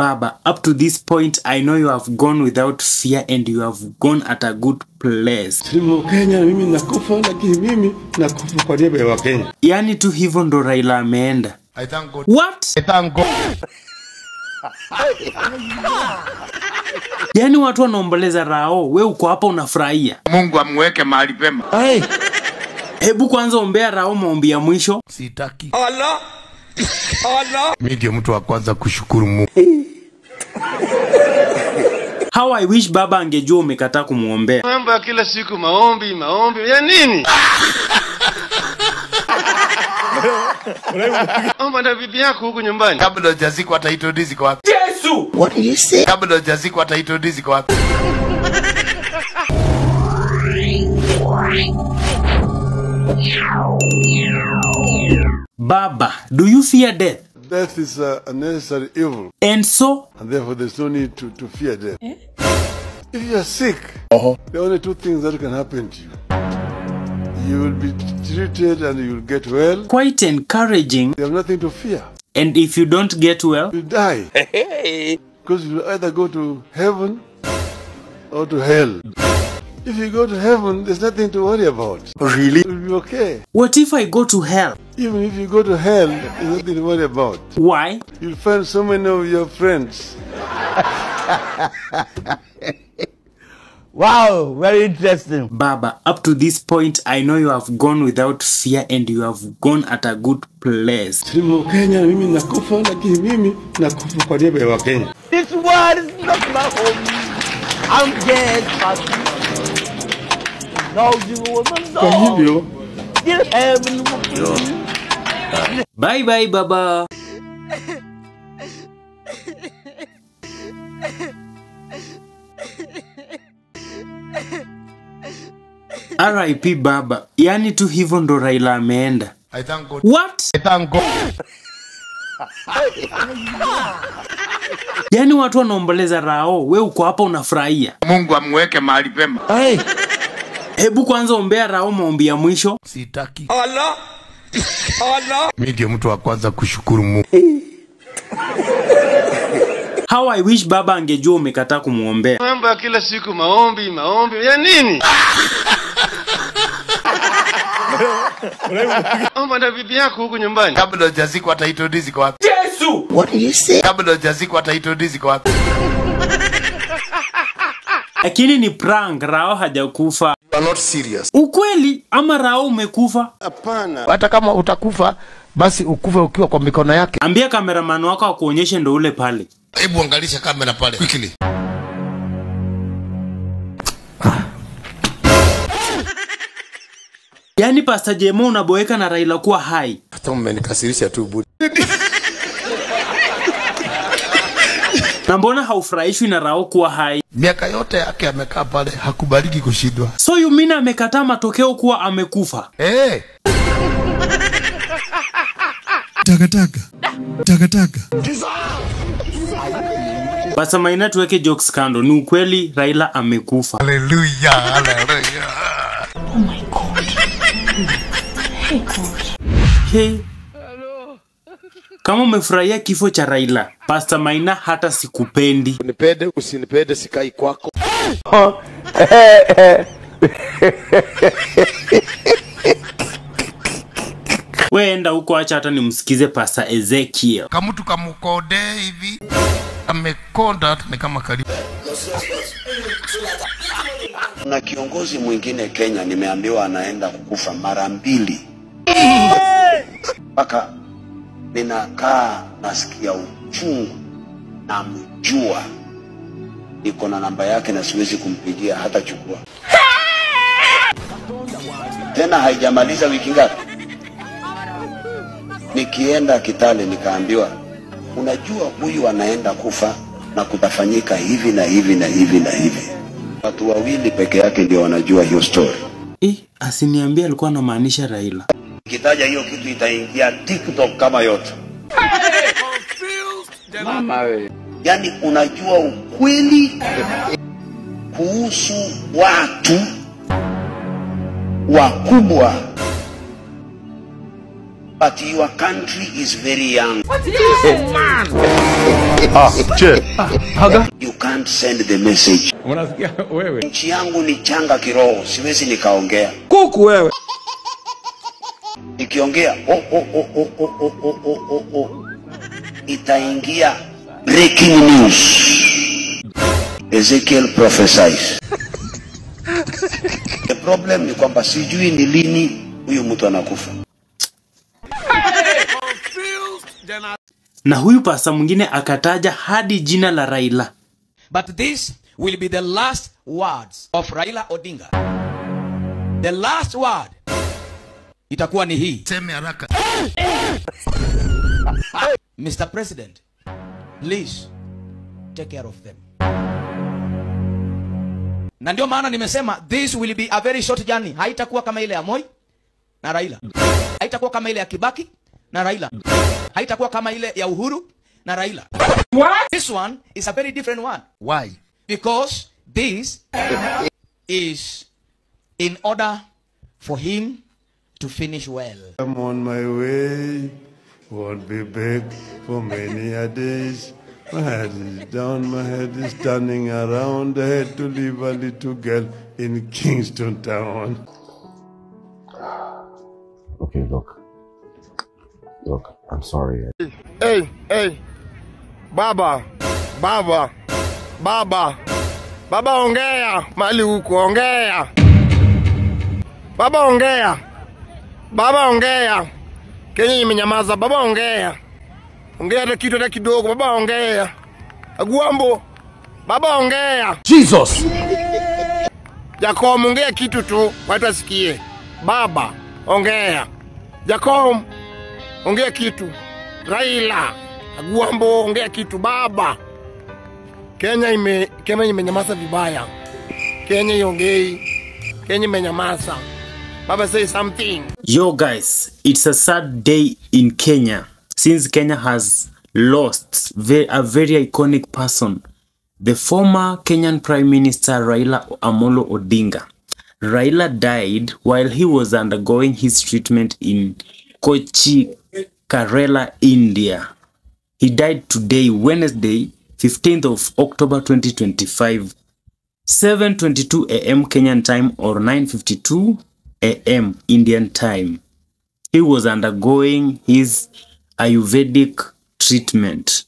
Baba, up to this point, I know you have gone without fear and you have gone at a good place. Kenya, mimi nakufa, lakini mimi nakufa kwa niaba ya Wakenya. Yani tu hivyo ndo Raila ameenda. I thank God. What? I thank God. Yani watu wanaomboleza Rao, we uko hapa unafurahia. Mungu amweke mahali pema. Hey. Hebu kwanza ombea Rao maombi ya mwisho. Sitaki. Allah. Allah. Mimi ndio mtu wa kwanza kushukuru Mungu. How I wish baba angejua umekataa kumuombea. Mambo ya kila siku maombi ya nini? Omba na bibi yako huko nyumbani. Kabla hujazikwa hata hiyo ndizi kwa wapi? Yesu! What did you say? Kabla hujazikwa hata hiyo ndizi kwa wapi? Baba, do you fear death? Death is a necessary evil. And so? And therefore there's no need to fear death. If you are sick, there are only two things that can happen to you. You will be treated and you will get well. Quite encouraging. You have nothing to fear. And if you don't get well? You die. Because you will either go to heaven or to hell. If you go to heaven, there's nothing to worry about. Really? It will be okay. What if I go to hell? Even if you go to hell, there's nothing to worry about. Why? You'll find so many of your friends. Wow, very interesting. Baba, up to this point, I know you have gone without fear and you have gone at a good place. Kenya, mimi nakufa, lakini mimi nakufa kwa niaba ya Wakenya. This world is not my home. I'm dead, but now you will Kwa hivyo, still heaven. Bye bye, Baba. R.I.P. Baba. Yani tu hivyo ndo Raila ameenda. I thank God. What? I thank God. Yani watu wanaomboleza Rao, we uko hapa unafurahia. Mungu amweke mahali pema. Hey. Hebu kwanza ombea Rao maombi ya mwisho. Sitaki. Allah. Allah. Mimi ndio mtu wa kwanza kushukuru Mungu. How I wish baba angejua umekataa kumuombea. Mambo ya kila siku maombi ya nini? Omba na bibi yako huko nyumbani. Kabla hujazikwa hata hiyo ndizi kwa wapi? Yesu! What did you say? Kabla hujazikwa hata hiyo ndizi kwa wapi? Lakini ni prank, Rao hajakufa. You are not serious. Ukweli ama Rao umekufa? Hapana. Hata kama utakufa, basi ukufe ukiwa kwa mikono yake. Ambia cameraman wako akuonyeshe ndo ule pale. Hebu angalisha kamera pale quickly. Yani Pastor Jemo unaboeka na Raila kuwa hai. Hata umenikasirisha tu budi. Na mbona haufurahishwi na Rao kuwa hai? Miaka yote yake amekaa pale, hakubariki kushindwa. So you mean amekataa matokeo kuwa amekufa? Eh. Takataka. Basa Maina tuweke jokes kando. Ni ukweli Raila amekufa. Hallelujah, hallelujah. Oh my God. Hey God. Hey. Kama umefurahia kifo cha Raila, Pastor Maina hata sikupendi. Unipende usinipende sikai kwako. Weenda huko acha hata nimsikize Pastor Ezekiel. Kama mtu kamukode hivi, amekonda hata ni kama karibu. Na kiongozi mwingine Kenya nimeambiwa anaenda kukufa mara 2. Paka ninakaa nasikia uchungu na mjua. Niko na namba yake na siwezi kumpigia hata chukua. Tena haijamaliza wiki ngapi? Nikienda Kitale nikaambiwa, unajua huyu anaenda kufa na kutafanyika hivi na hivi na hivi na hivi. Watu 2 peke yake ndio wanajua hiyo story. Asiniambia alikuwa anamaanisha Raila. Kitaja hiyo kitu itaingia TikTok kama yote. Mama we. Yani unajua ukweli kuhusu watu wakubwa But your country is very young. You can't send the message. Nchi yangu ni changa kiroho, siwezi nikaongea. Kuku wewe. Nikiongea itaingia breaking news. Ezekiel prophesies. The problem ni kwamba sijui ni lini huyu mtu anakufa. Na huyu pasa mwingine akataja hadi jina la Raila. But this will be the last words of Raila Odinga. The last word itakuwa ni hii. Seme haraka. Mr. President, please take care of them. Na ndio maana nimesema this will be a very short journey. Haitakuwa kama ile ya Moi na Raila. Haitakuwa kama ile ya Kibaki na Raila. Haitakuwa kama ile ya Uhuru na Raila. What? This one is a very different one. Why? Because this is in order for him to finish well. I'm on my way, won't be back for many a days. My head is down, my head is turning around. I had to leave a little girl in Kingston Town. Okay, look, I'm sorry. Hey, baba, ongea, mali huko, ongea. Baba ongea. Kenya imenyamaza, baba ongea. Ongea hata kitu hata kidogo, baba ongea. Aguambo, baba ongea. Jesus. Jacob ongea kitu tu, watu wasikie. Baba ongea. Jacob ongea kitu. Raila, Aguambo ongea kitu, baba. Kenya imenyamaza vibaya. Kenya iongei. Kenya imenyamaza. Baba, say something. Yo guys, it's a sad day in Kenya since Kenya has lost a very iconic person, the former Kenyan Prime Minister Raila Amolo Odinga. Raila died while he was undergoing his treatment in Kochi, Kerala, India. He died today, Wednesday, 15th of October 2025, 7:22 a.m. Kenyan time or 9:52 a.m. Indian time. He was undergoing his Ayurvedic treatment.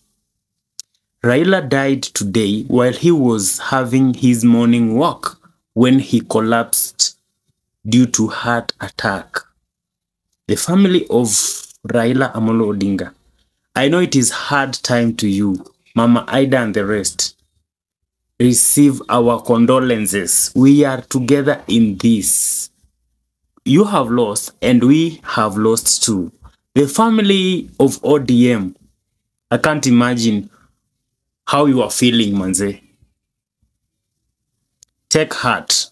Raila died today while he was having his morning walk when he collapsed due to heart attack. The family of Raila Amolo Odinga, I know it is hard time to you, Mama Ida and the rest. Receive our condolences. We are together in this. You have lost and we have lost too. The family of ODM, I can't imagine how you are feeling, manze. Take heart.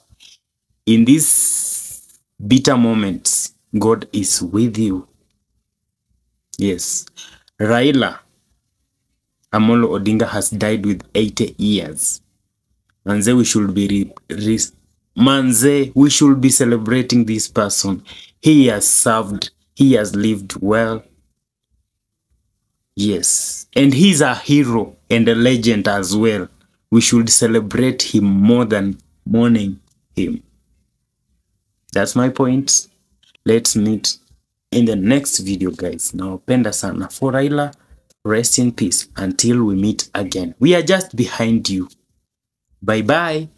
In these bitter moments, God is with you. Yes. Raila Amolo Odinga has died with 80 years. Manze, we should be we should be celebrating this person. He has served. He has lived well. Yes. And he's a hero and a legend as well. We should celebrate him more than mourning him. That's my point. Let's meet in the next video, guys. Now, penda sana for Raila. Rest in peace until we meet again. We are just behind you. Bye-bye.